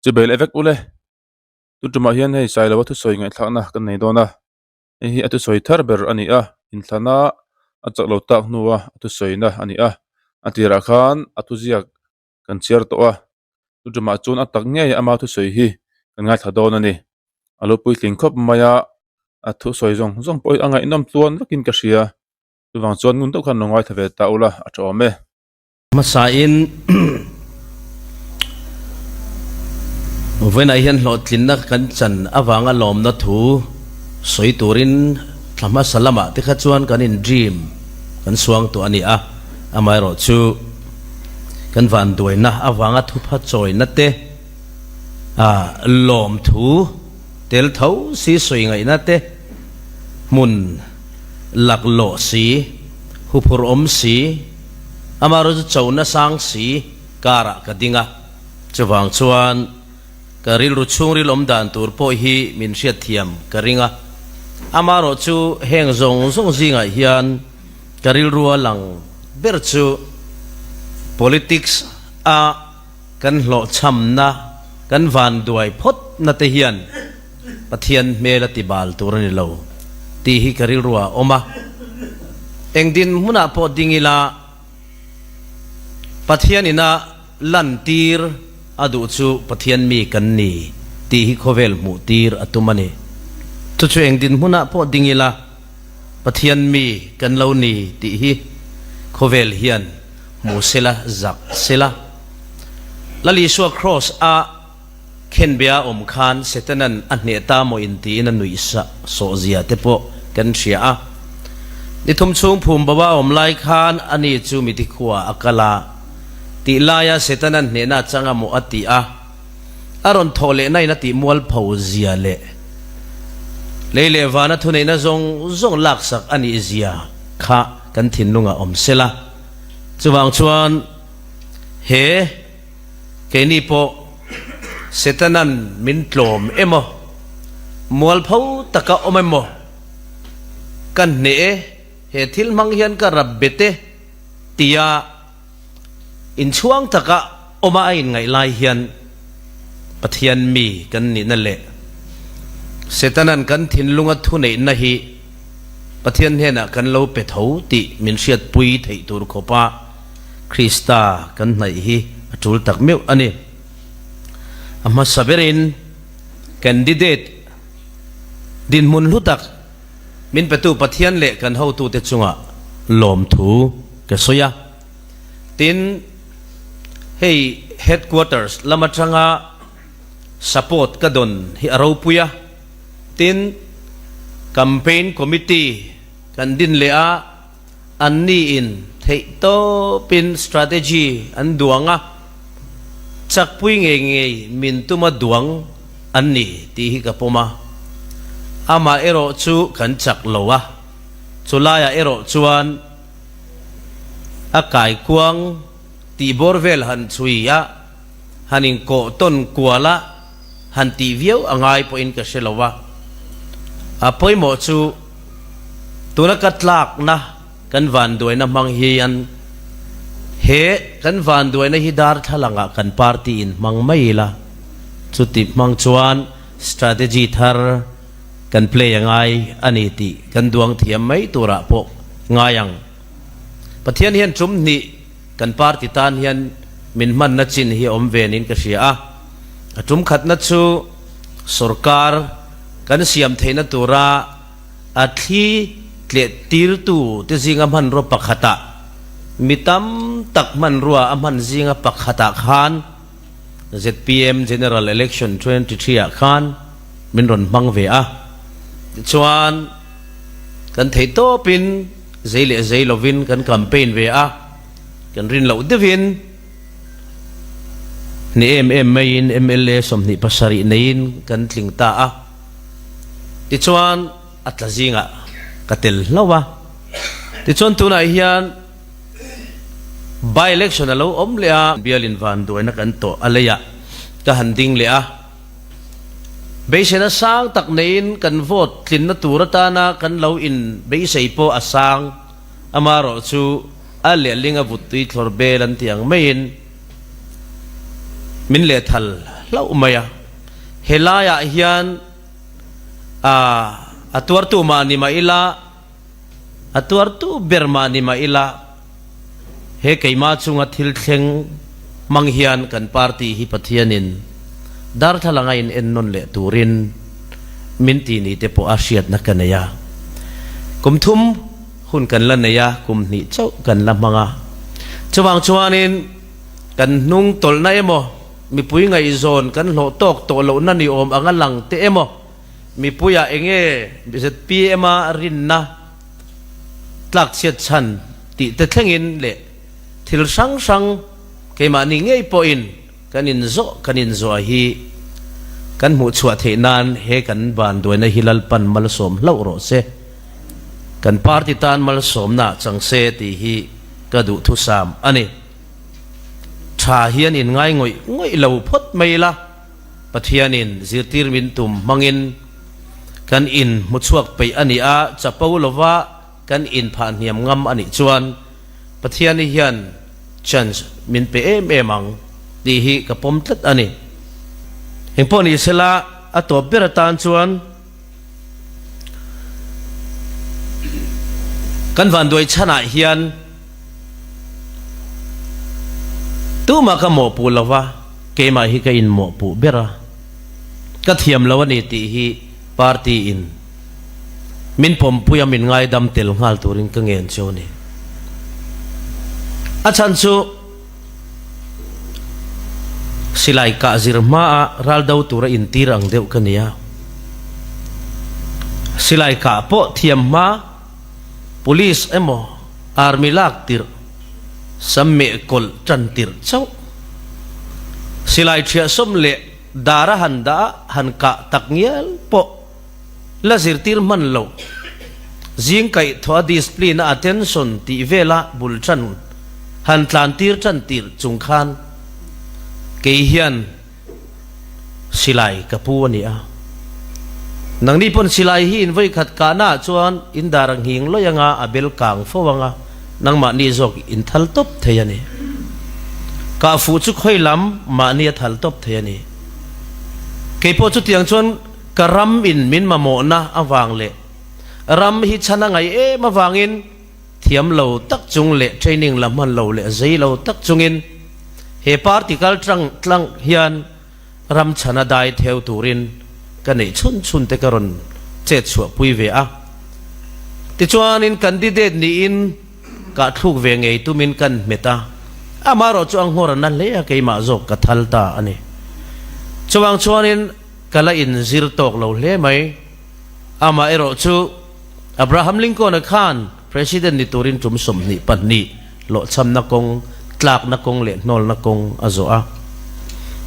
Chubei leh vek ule. Tun tumah hian hei Sailoa thusawi ngaihthlakna kan nei dawn a, hei hi a thusawi thar ber a ni a, inthlana a chak lo tak hnua a thusawina a ni a, a tirah khan a thuziak kan chhiar tawh a, tun tumah chuan a tak ngei ama thusawi hi kan ngaithla dawn a ni. A lo puitling khawp mai a, a thusawi zawng zawng pawh hi a ngaihnawm tluan vekin ka hria, chuvang chuan ngun deuh khan lo ngaithla ve ta ula a tha awm e. Hmasain vawiinah hian hlawhtlinna kan chan avanga lawmna thu sawi turin thla hmasa lamah te kha chuan kan in dream kan suang tawh a ni a, amaherawhchu kan vanduaina avanga thupha chawina te lawmthu tel tho si sawi ngaihna te hmun laklawh si huphurh awm si. Amaherawhchu chu chona sang si karah ka ding a, chuvang chuan ka rilru chhungril awm dan tur pawh hi min hriatthiam ka ring a. Amaherawhchu heng zawng zawng zingah hian ka rilrua lang ber chu politics a kan hlawhchhamna, kan vanduai phawtna te hian Pathian hmel a ti bal tur a ni lo tih hi ka rilru ah a awm a. Eng dinhmunah pawh ding ila Pathian ina lantir a duh chu Pathian mi kan ni tih hi khawvel hmuh tir a tum a ni. Chu chu eng dinhmunah pawh ding ila Pathian mi kan lo ni tih hi khawvel hian hmu sela zak sela. Lal Isua Kraws a. Khenbea awm khan Setanan a hneh ta maw in tiin a nuih sawh zia te pawh kan hria a. Ni thum chhung phum bo a awm lai khan ani chu miti khua a kal a, tih laia Setanan hnehna chang a maw a ti a, a rawn thawh lehna in a tih mualpho zia leh lei leh vana thuneihna zawng zawng laksak a nih zia kha kan thinlungah awm sela. Chuvang chuan he. Keini pawh Setanan min tlawm emaw, mualpho taka awm emaw ka hneh e, he thil hmang hian ka rap bet e tia inchhuang taka awma a inngaih lai hian Pathian mi kan nihna leh Setanan kan thinlunga thuneihna hi Pathian hnenah kan lo pe tho tih min hriatpui theih tur khawpa Krista kan hnaih hi a tul tak meuh a ni. A hmasa berin candidate dinhmun hlu tak min petu Pathian leh kan hotute chungah lawmthu ka sawi a. Tin, hei headquarters lam atanga support ka dawn hi a ropui a. Tin, campaign committee kan din leh a. Anni in theih tawpin strategy an duang a, chakpui ngei ngei min tuma duang an ni tih hi ka pawm a. Amah erawh chu kan chak lo a, chulaiah erawh chuan a kaikuang tih bawr vel han chhui a, han inkawh tawn kual a, han tih viau a ngai pawhin ka hre lo a. A pawimawh chu tuna ka tlakna kan vanduaina hmang hian he kan vanduaina hi darthlalangah kan party in hmang mai ila, chuti hmang chuan strategy thar kan play a ngai a ni tih kan duang thiam mai turah pawh ngai ang. Pathian hian tum hnih kan party tan hian min hmanna chin hi a awm ve niin ka hria a. A tum khatna chu sorkar kan siam theihna tura a thli tleh tirtu te zinga hmanrua pakhatah mi tam tak hmanrua a hman zinga pakhatah khan zpm General Election 23 ah khan min rawn hmang ve a. Tichuan kan theih tawpin zei leh zei lovin kan campaign ve a, kan rin loh deuhin Ni em em maiin mla 27 neiin kan tling ta a, tichuan a tla zingah ka tel hlauh a. Tichuan tunah hian by election a lo awm leh a, bialin vanduaina kan tawh a leiah ka han ding leh a, beiseina sang tak neiin kan vote tlinna tur atana kan lo in beisei pawh a sang, amaherawh chu A lehling a vuttui thlawr bel an ti ang maiin min lehthal hlauh mai a. Helaiah hian a tuartu mah ni mah ila, a tuartu ber mah ni mah ila, he keimah chunga thil thleng hmang hian kan party hi Pathianin darthlalang a in ennawn leh turin min ti ni te pawh a hriatna ka nei a. Kum thum hun kan la nei a, kum hnih chauh kan la hmang a. Chuvang chuanin kan hnung tawlhna emaw, mipui ngaihzawn kan hlawh tawk tawh lohna ni awm anga lang te emaw, mipuiah enge zpm a rinna tlak chhiat chhan tih te thlengin leh thil hrang hrang keimahni ngei pawhin kan inzawh kan inzawh hi kan hmuh chhuah theih nan he kan vanduaina hi Lalpan malsawm hlauh rawh se, kan party tan malsawmna chang se tih hi ka duhthusam a ni. Tha hian inngai ngawih ngawih lo phawt mai ila. Pathianin zirtir min tum hmangin kan in hmuchhuak peih a ni a, chapo lova kan inphah hniam ngam a nih chuan Pathiani hian chance min pe em em ang tih hi ka pawm tlat a ni. Engpawh ni sela a tawp ber atan chuan kan vanduai chhanah hian Tumah ka mawhpuh lo va, keimah hi ka inmawhpuh ber a, ka thiam lo a ni tih hi party in min pawmpui a min ngaidam tel nghal turin ka ngen chu a ni. A chhan chu silai kah zir hmaa ral do tura intir ang deuh ka ni a, silai kah pawh thiam hma, Police emaw Army lak tirh, sam meh kawlh tan tirh chauh. Silai thiah sawm leh dar a han dah a han kah tak ngial pawh la zirtir hman lo. Zing kaih thaw a discipline a attention tih vela bul tan han tlan tir tan tirh chung khan kei hian Silai ka pu a ni a. Nangni pawn silai hi in vawikhat kahna ah chuan in dar a nghing lawih anga a bel kang fo anga nangmahni zawk in thal tawp thei a ni. Kah fuh chu khawi lam mahni a thal tawp thei a ni. Keipawh chutiang chuan ka ram in min mamawhna avang leh ram hi chhan a ngaih em avangin Thiam lo tak chung leh training la hman lo leh zei lo tak chungin he party kal tlang tlang hian ram chhana dai theu turin ka neih chhun chhun te ka rawn chet chhuah pui ve a. Tichuanin candidate niin kah thluk ve ngei tumin kan hmet a, amaherawh chu a nghawr a na hle a keimah zawk ka thal ta a ni. Chuvang chuanin ka la inzir tawk lo hle mai. Amaherawh chu Abraham Lincoln-a khan President ni turin tum 22 hlawhchhamna kawng, tlakna kawng leh hnawlna kawng a zawh a.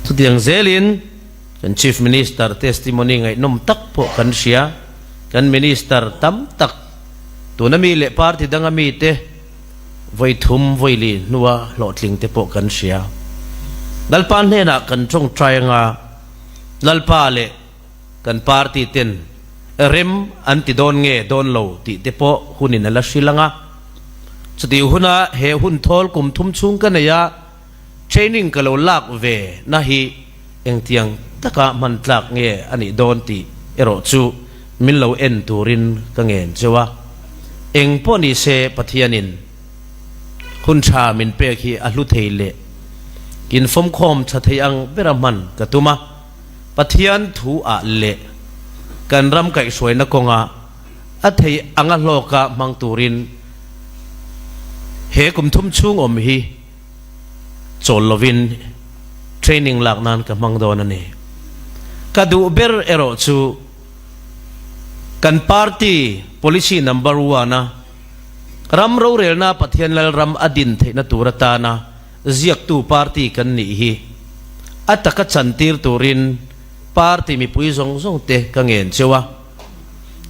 Chutiang zelin kan Chief Minister testimony ngaihnawm tak pawh kan hria. Kan Minister tam tak, tuna mi leh party danga mite vawi thum vawi li hnua hlawhtling te pawh kan hria. Lalpa hnenah kan tawngtai anga Lalpa leh Kan party ten rem an ti dawn nge dawn lo tih te pawh hunin a la hrilh ang a. Chutih huna he hun thawl kum thum chhung ka nei a, training ka lo lak ve na hi engtiang taka hman tlak nge a nih dawn tih erawh chu min lo en turin ka ngen cheu a. Eng pawh ni se Pathianin hun tha min pek hi a hlu thei leh infawmkhawm tha thei ang bera hman ka tum a. Pathian thu ah leh kan ram kaihhruaina kawnga a thei anga hlawka hmang turin he kum thum chhung awm hi chawl lovin training lak nan ka hmang dawn a ni. Ka duh ber erawh chu kan party policy number one a ram rorelna Pathian Lalram a din theihna tur atana Ziaktu party kan nih hi a taka chantir turin party mipui zawng zawng te ka ngen cheu a.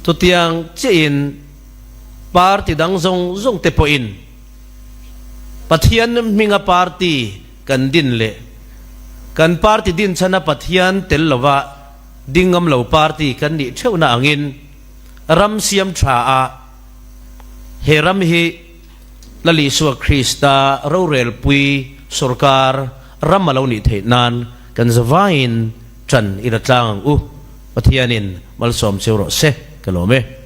Chutiang chiahin party dang zawng zawng te pawhin Pathian hminga party kan din leh kan party din chhana Pathian tel lova ding ngam lo party kan nih theuhna angin ram siam tha a he ram hi Lal Isua Krista rorelpui sorkar ram a lo nih theih nan Kan zavaiin ṭan i la tlang ang u. Pathianin malsawm cheu rawh se, ka lawm e.